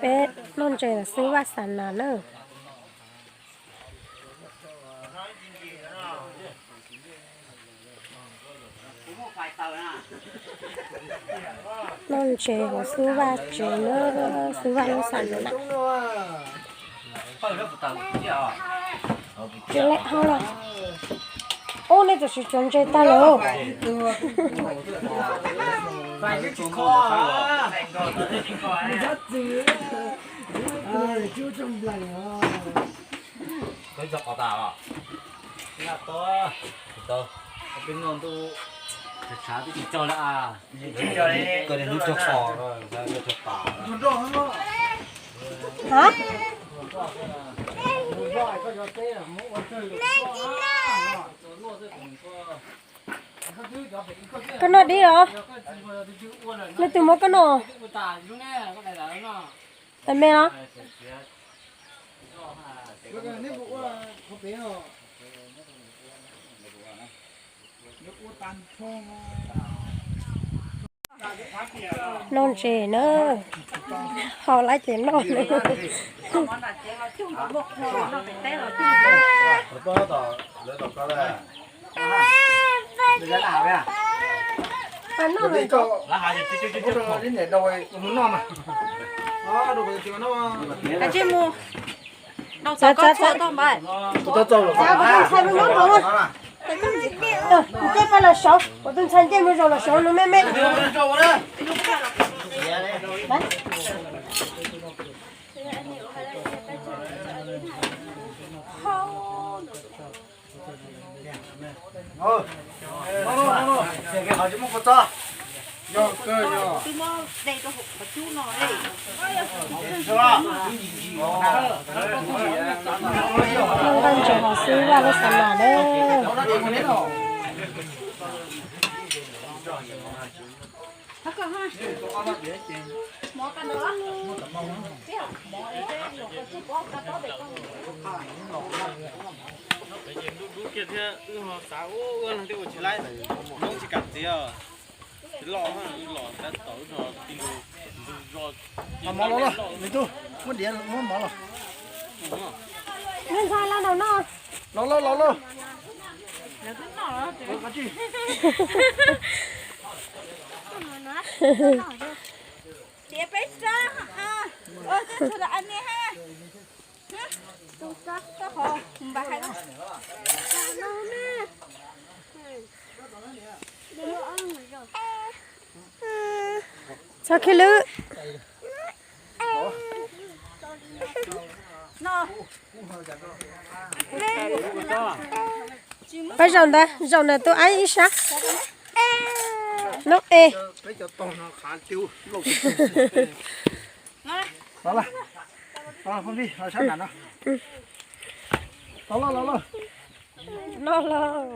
Peb noj ntses hauv xub Vaj Xa Nas na. Noj ntses hauv xub Vaj tsev na, xub Vaj lub Xa Nas na. Tsis lej hauj lawm. Ub, nej tam sim tsuav ntses tag lawm. Hab, koj noj dib los? Leej twg muab koj noj? Tais me los? Noj ntses na, ho lawm ces noj na. Kuv tus ntxhais mus nyob nraud, kuv tus ntxhais ncej mus zaum los saud nws me me. Noj ntses hauv xub Vaj lub Xa Nas na. Mov los los, me tub, muab diav muab mov los. Los los los los. Txhob khib lwb. Pab zaum ntawd, zaum ntawm tus aib ib sab. Lub e. Noj lauj.